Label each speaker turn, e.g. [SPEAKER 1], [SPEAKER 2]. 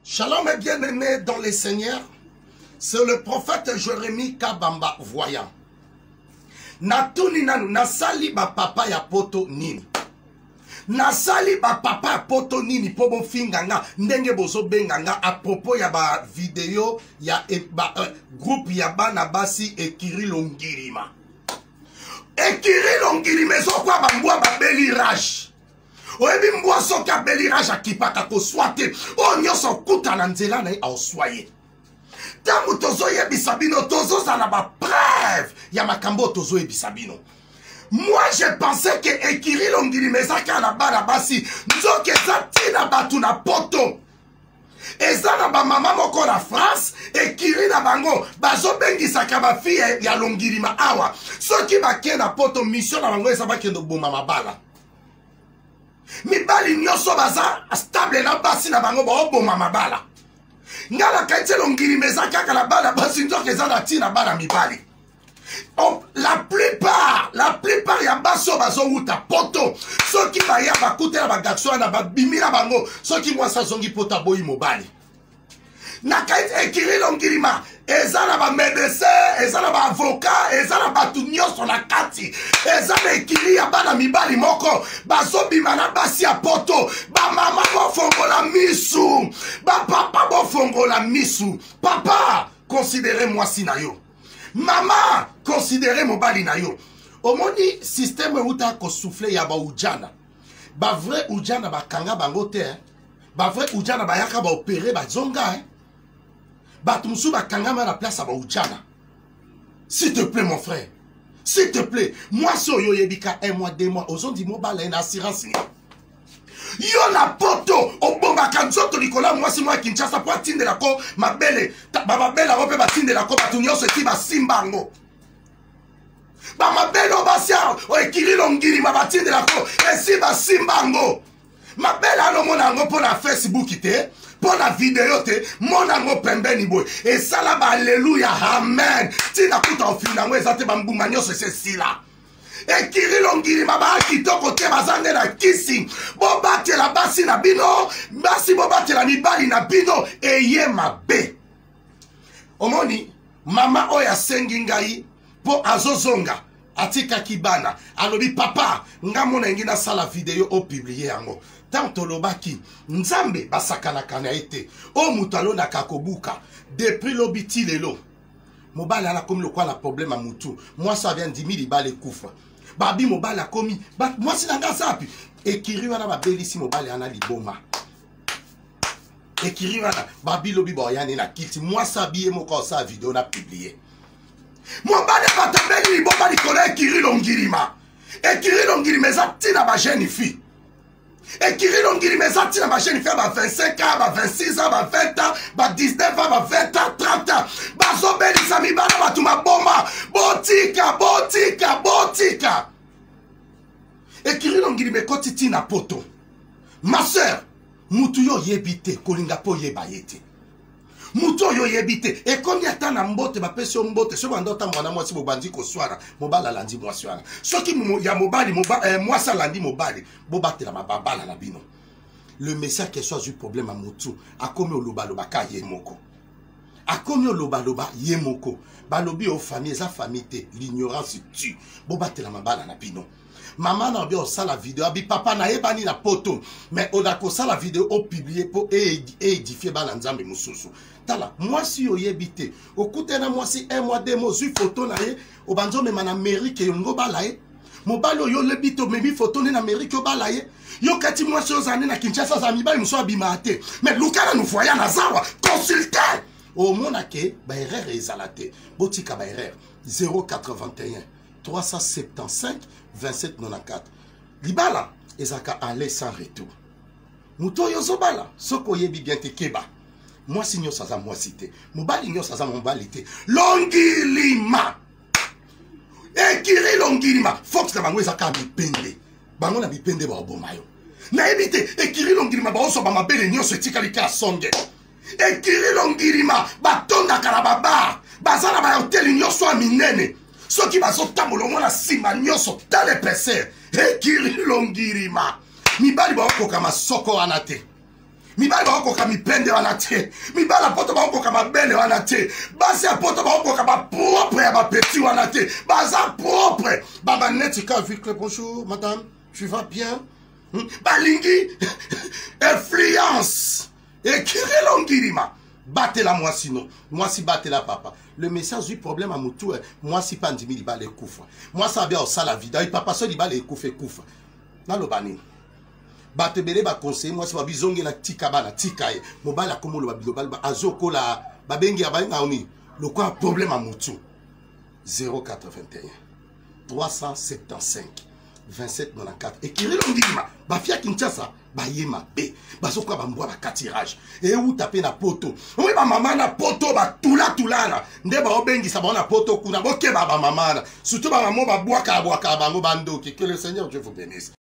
[SPEAKER 1] Shalom mes bien-aimés dans le Seigneur. C'est le prophète Jérémie Kabamba voyant. Natuni nanu nasali ba papa ya poto nini? Nasali ba papa ya poto nini po bofinga nga ndenge bozobenga nga à propos ya ba video ya e, ba, euh, groupe ya bana basi ekiri longirima. Ekiri longirima ezokwa bambwa babeli rage. Oyebi mbwa soki abeli rage akipaka koswa te. Oyo nyonso okuta na nzela na ye aoswa ye. Ntango tozoyebisa bino tozozala ba preuve ya makambo oyo tozoyebisa bino. Moi je pensais que ekiri longilima eza kaka na bana basi, nzoka eza ntina bato na poto. Eza na bamama moko na France ekiri na bango bazobengisaka bafille ya longilima awa. Soki bake na poto, mission na bango eza bakende koboma mabala. Mibali nyonso baza stable na basi na bango baoboma mabala. Nga nakanisi longilima eza kaka na bana basi, nzoka eza na ntina bana mibali. La plupart, la plupart ya basi oyo bazowuta poto, soki baya bakutela ba garçon wana babimi na bango, soki mwasi azongi poto aboyi mobali. Na kati ekiri longilima eza na ba médecin, eza na ba avocat, eza na bato nyonso na kati. Eza na ekiri ya bana mibali moko bazobima na basi ya poto. Ba mama bofongola misu, ba papa bofongola misu. Papa, considere mwasi na yo. Mama, considere mobali na yo. Omoni système euta kosouffle ya ba ujana. Ba vrai ujana bakanga bango te, hein. Ba vrai ujana bayaka ba opérer bazonga, hein. Bato mosusu bakangama na place ya ba ujana. S'il te plaît mon frère, s'il te plaît, mwasi oyo oyebi ka 1 mois 2 mois ozondi mobala ye na assurance nini? Yo na poto obomaka nzoto likolo ya mwasi mwa Kinshasa po atindela ko mabele, ba mabele yango mpe batindela ko bato nyonso eti basimba yango. Ba mabele oyo basi oyo ekili longilima batindela ko esi basimba yango. Mabele wana omona yango mpo na Facebook te, mpo na video te, mona yango pembeni boye esala ba alleluya amen. Ntina kuta ofina yango eza te, bambuma nyonso esi esila. Ekiri longilima baa kitoko te, baza nde na kisi. Bobatela basi na bino, basi bobatela mibali na bino, eye mabe. Omoni mama oyo asengi ngai mpo azozonga, atikaki bana, alobi papa nga mona yengi nasala video o publier yango. Tant tolobaki Nzambe basakanaka na ye te, oyo moto alonaka akobuka. Depuis lobi ti lelo mobali ala komi lokola na problème ya mutu, mwasi abia ndimi libala ekufa, babi mobali akomi mwasi na nga aza wapi? Ekiri wana babelisi mobali ana liboma. Ekiri wana babi lobi baoyani na kiti, mwasi abi ye moko osala video na publier. Mobali bato abeli liboma likolo ya ekiri longilima. Ekiri longilima eza ntina ba jeune fille. Ekiri longilima eza ntina ba jeune fille ba 25 ans, ba 26 ans, ba 20 ans, ba 19 ans, ba 20 ans, 30 ans. Bazobelisa mibala bato maboma. Botika, botika, botika. Ekiri longilima ekoti ntina poto. Ma sœur, mutu yo oyebi te, kolinga mpo oyeba ye te. Mutu oyo oyebi te, ekomi ata na mbote, bapesi yo mbote, soki banda otambola na mwasi bobandi koswana, mobali alandi mwasi wana. Soki ya mobali, mwasi alandi mobali, bobatela mababala na bino. Le message que soit azwi problème ya mutu, akomi olobaloba ka ye moko. Akomi olobaloba ye moko. Balobi yo famille, eza famille te, l'ignorance tue. Bobatela mabala na bino. Mama na obi osala video, abi papa nayebani na poto, mais ona kosala video o publier po e édifier bana Nzambe mosusu. Tala, mwasi oyebi te, okutana na mwasi 1 mois 2 mois, ozwi photo na ye, obanzi omema na Amérique yongo bala ye. Mobali oyo olebi te, omemi photo ne na Amérique obala ye. Yo kati mwasi oyo ozali na Kinshasa, azala mibali mosusu abima te. Mais luka nanu voyant na zawa, consulte. Omona ke ba erreur ezala te. Botika ba erreur. 081 375 27 94. Libala ezalaka aller sans retour. Moto oyo ozobala soki oyebi bien te, keba. Mwasi nyonso aza mwasi te, mobali nyonso aza mobali te. Longilima ekiri longilima, fox na bango eza kaka mipende, bango na mipende baoboma yo. Nayebi te, ekiri longilima baozwa ba mabele nyonso etikali kaka songe. Ekiri longilima batondaka na babar, baza na ba hoteli nyonso ya minene. Soki bazotambola omona nsima nyonso tala épaisseur. Ekiri longilima mibali baokoka masoko wana te. Mibali bakokoka mipende wana te, mibali ya poto bakokoka mabele wana te, basi ya poto bakokoka bapropre ya bapeti wana te. Baza propre baba neti ka vicle. Bonjour madame, tu vas bien? Balingi influence ekirelo ngirima. Batela mwasi no mwasi, batela papa. Le monsieur azwi problème ya motu. Mwasi mpe andimi libala ekufa. Mwasi abia osala vida papa, so libala ekufa, ekufa. Naloba nini? Bato ebele baconseille mwasi, babizongela, tika bana, tika ye. Mobali akomi oloba biloba, azokola, babengi ya babenga nini, lokola problème ya motu. 081 375 27 94 ekirilo ndima. Bafia Kinshasa baye mabe, bazokoka bambwa bakatirage euta mpe na poto. Oyo bamama na poto batulatulana nde baobengisa bango na poto kuna. Bokeba bamama na surtout bamama babwaka bwaka bango, bandoki. Que le Seigneur Dieu vous bénisse.